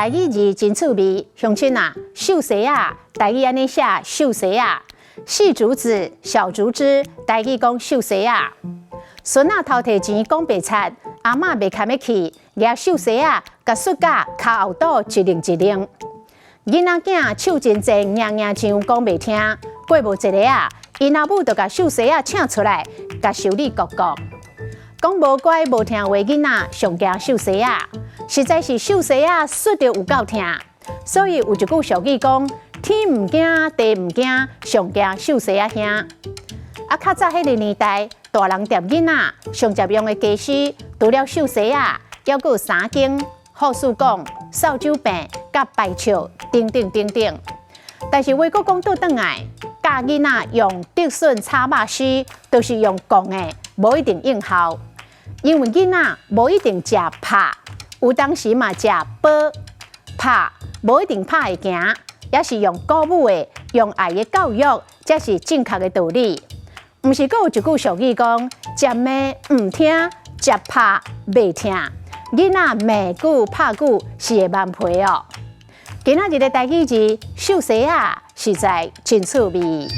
台語字真趣味，鄉親啊，繡紗仔，台語按呢寫繡紗仔，細竹子、小竹枝，台語講繡紗仔。孫仔偷提錢講白賊，阿嬤袂堪得去，舉繡紗仔，共摔甲跤後肚一擰一擰。囡仔囝手真濟，硬硬上講袂聽，過無一下仔，𪜶阿母就共繡紗仔請出來，共修理國國。講無乖無聽話囡仔上驚繡紗仔，實在是繡紗仔摔著有夠疼，所以有一句俗語講：天毋驚地毋驚，上驚繡紗仔兄。啊，較早彼个年代，大人掂囡仔上常用的家私，除了繡紗仔，猶閣有三更、護士講、掃帚柄、佮排笑等等等等。但是話閣講倒轉來，教囡仔用竹筍炒肉絲，就是用講的，無一定應效。因為囡仔無一定食拍，有當時嘛食飽拍，無一定拍會行，也是用鼓舞的，用愛的教育，才是正確的道理。毋是閣有一句俗語講：食罵毋聽，食拍袂疼。囡仔罵久拍久是會頑皮哦。今仔日的台語字繡紗仔，實在真趣味。